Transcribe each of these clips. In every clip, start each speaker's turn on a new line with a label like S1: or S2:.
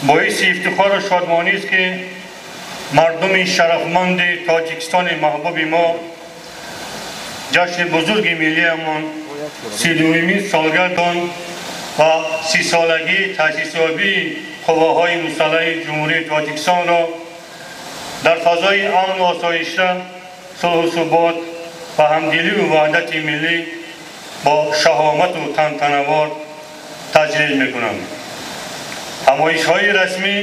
S1: Боиси ифтихору шодмонист, ки мардуми шарафманди Тоҷикистони маҳбуби мо ҷашни бузурги миллиамон, 32-умин солгардон ва 30-солагии таъсисёбии қувваҳои мусаллаҳи Ҷумҳурии Тоҷикистонро дар фазои амну осоишта, сулҳу субот ва ҳамдилию ваҳдати миллӣ бо шаҳомату тантанавор таҷлил мекунанд. Ҳамоишҳои расмӣ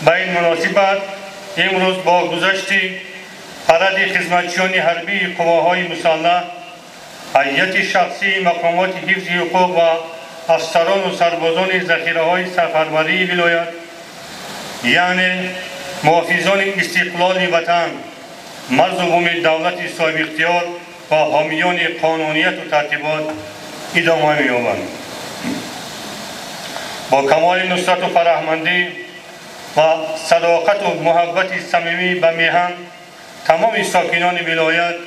S1: ба ин муносибат имрӯз бо гузашти паради хизматчиёни ҳарбии қувваҳои мусаллаҳ, ҳайати шахсии мақомоти ҳифзи ҳуқуқ ва афсарону сарбозони захираҳои сафарбарии вилоят, яъне муҳофизони истиқлоли ватан, марзу буми давлати соҳибихтиёр ва ҳомиёни қонунияту тартибот идома меёбанд. Бо камоли нусрату фараҳмандӣ ва садоқату муҳаббати самимӣ ба меҳан, тамоми сокинони вилоят,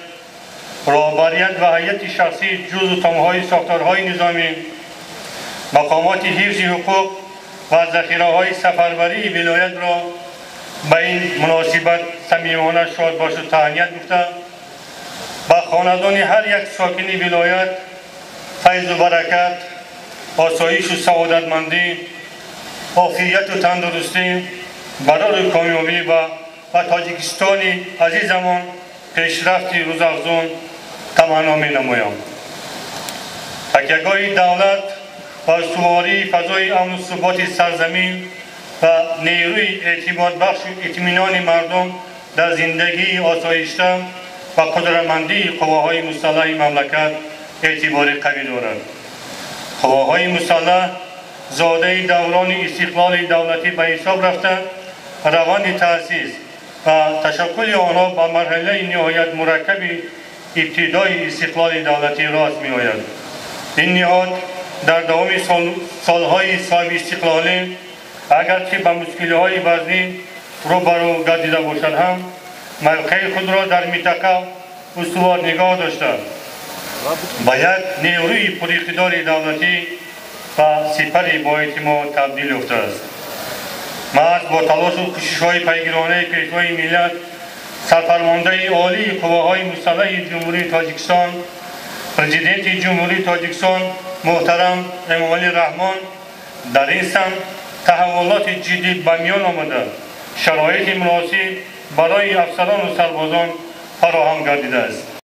S1: роҳбарият ва ҳайати шахсии ҷузу томҳои сохторҳои низомӣ, мақомоти ҳифзи ҳуқуқ ва захираҳои сафарбарии вилоятро ба ин муносибат самимона шодбошу таҳният гуфта, ба хонадони ҳар як сокини вилоят файзу баракат, осоишу саодатмандӣ, офияту тандурустӣ, барору комёбӣ ва Тоҷикистони азизамон пешрафти рӯзафзун таманно менамоям. Такягоҳи давлат ва устувории фазои амну суботи сарзамин ва нерӯи эътимодбахшу итминони мардум дар зиндагии осоишта ва қудратмандии қувваҳои мусаллаҳи мамлакат эътибори қавӣ дорад. Қувваҳои мусаллаҳ зодаи даврони истиқлоли давлатӣ ба ҳисоб рафта, раванди таъсис ва ташаккули онҳо ба марҳилаи ниҳоят мураккаби ибтидои истиқлоли давлатӣ рост меояд. Ин ниҳод дар давоми солҳои соҳибистиқлолӣ, агарчи ба мушкилиҳои вазнин рӯбарӯ гардида бошад ҳам, мавқеи худро дар минтақа устувор нигоҳ дошта, ба як нерӯи пуриқтидори давлатӣ ва сипари боэътимод табдил ёфтааст. Маҳз бо талошу кӯшишҳои пайгиронаи Пешвои миллат, сарфармондаи олии қувваҳои мусаллаҳи Ҷумҳурии Тоҷикистон, Президенти Ҷумҳурии Тоҷикистон муҳтарам Эмомалӣ Раҳмон дар ин самт таҳаввулоти ҷиддӣ ба миён омада, шароити муносиб барои афсарону сарбозон фароҳам гардидааст.